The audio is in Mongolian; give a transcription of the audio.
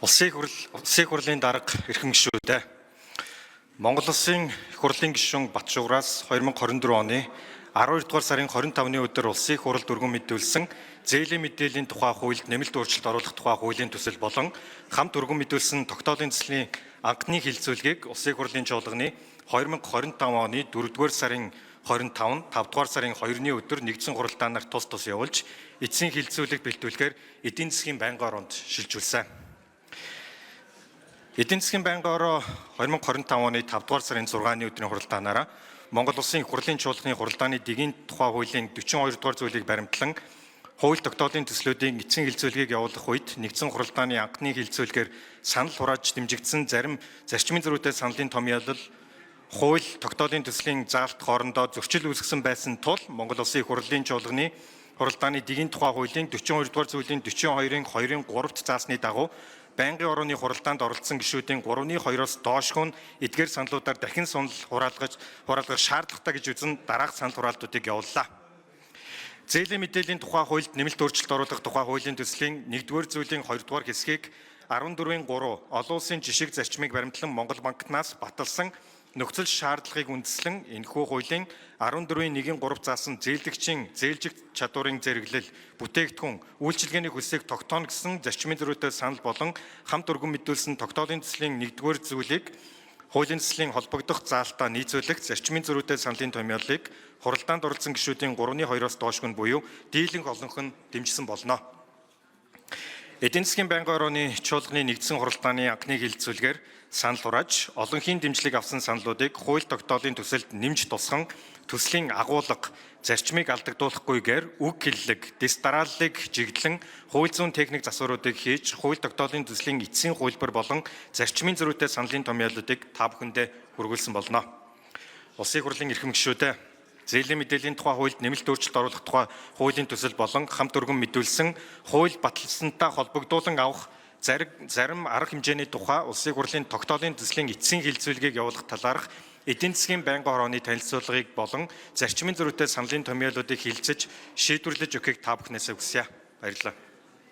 Улсын их хурлын дарга, эрхэм гишүүдээ. Монгол Улсын их хурлын гишүүн Батшуграас 2024 оны 12 дугаар сарын 25-ны өдөр Улсын их хурлд өргөн мэдүүлсэн зээлийн мэдээллийн тухай хуульд нэмэлт өөрчлөлт оруулах тухай хуулийн төсөл болон хамт өргөн мэдүүлсэн тогтоолын төслийн анхны хэлэлцүүлгийг Улсын их хурлын чуулганы 2025 оны 4 дугаар сарын 25, 5 дугаар сарын 2-ны өдөр нэгдсэн хуралдаанаар тус тус явуулж эцсийн хэлэлцүүлэг бэлтгүүлэхээр эдийн засгийн байнгын ороонд шилжүүлсэн. Эдийн засгийн байнгын ороо 2025 оны 5 дугаар сарын 6-ны өдрийн хуралдаанаараа Монгол Улсын их хурлын чуулганы хуралдааны дэгийн тухай хуулийн 42 дугаар зүйлийг баримтлан хууль тогтоолын төслүүдийн эцсийн хэлэлцүүлгийг явуулах үед нэгдсэн хуралдааны анхны хэлэлцүүлгээр санал хурааж дэмжигдсэн зарим зарчмын зөрүүтэй саналын томьёолол хууль тогтоолын төслийн заалт хоорондоо зөрчил үүсгэсэн байсан тул Монгол Улсын их хурлын чуулганы хуралдааны дэгийн тухай хуулийн 42 дугаар зүйлийн 42-ын 2-ын 3-т заасны дагуу байнгын орооны хуралдаанд оролцсон гишүүдийн 3-ны 2-оос доошгүй нь эдгээр саналуудаар дахин санал хураалгах шаардлагатай гэж үзэн дараах санал хураалтуудыг явууллаа. Зээлийн мэдээллийн тухай хуульд нэмэлт өөрчлөлт оруулах тухай хуулийн төслийн 1-р зүйлийн 2-р хэсгийг 14-ийн 3 олон улсын жишиг зарчмыг баримтлан Монгол банкнаас баталсан нөхцөл шаардлагыг үндэслэн энэхүү хуулийн 14-ийн 1-ийн 3 заасан зээлдэгчийн зээлжих чадварын зэрэглэл, бүтээгдэхүүн, үйлчилгээний хөлсийг тогтооно гэсэн зарчмын зөрүүтэй санал болон хамт өргөн мэдүүлсэн тогтоолын төслийн 1-р зүйлийг хуулийн төслийн холбогдох заалтаа нийцүүлэх зарчмын зөрүүтэй саналын томьёоллыг хуралдаанд оролцсон гишүүдийн 3-ны 2-оос доошгүй нь буюу дийлэнх олонх нь дэмжсэн болно. Эдийн засгийн байнгын орооны чуулганы нэгдсэн хуралдааны анхны хэлэлцүүлгээр санал хурааж, олонхийн дэмжлэг авсан саналуудыг хууль тогтоолын төсөлд нэмж тусган төслийн агуулга, зарчмыг алдагдуулахгүйгээр үг хэллэг, дэс дарааллыг жигдлэн хууль зүйн техник засваруудыг хийж, хууль тогтоолын төслийн эцсийн хувилбар болон зарчмын зөрүүтэй саналын томьёоллуудыг та бүхэндээ хүргүүлсэн болно. Улсын их хурлын эрхэм гишүүдээ, зээлийн мэдээллийн тухай хуульд нэмэлт өөрчлөлт оруулах тухай хуулийн төсөл болон хамт өргөн мэдүүлсэн хууль баталсантай холбогдуулан авах зарим арга хэмжээний тухай Улсын их хурлын тогтоолын төслийн эцсийн хэлэлцүүлгийг явуулах талаарх эдийн засгийн байнгын хорооны танилцуулгыг болон зарчмын зөрүүтэй саналын томьёолуудыг хилцэж шийдвэрлэж өгөхийг та бүхнээсээ хүсье. Баярлалаа.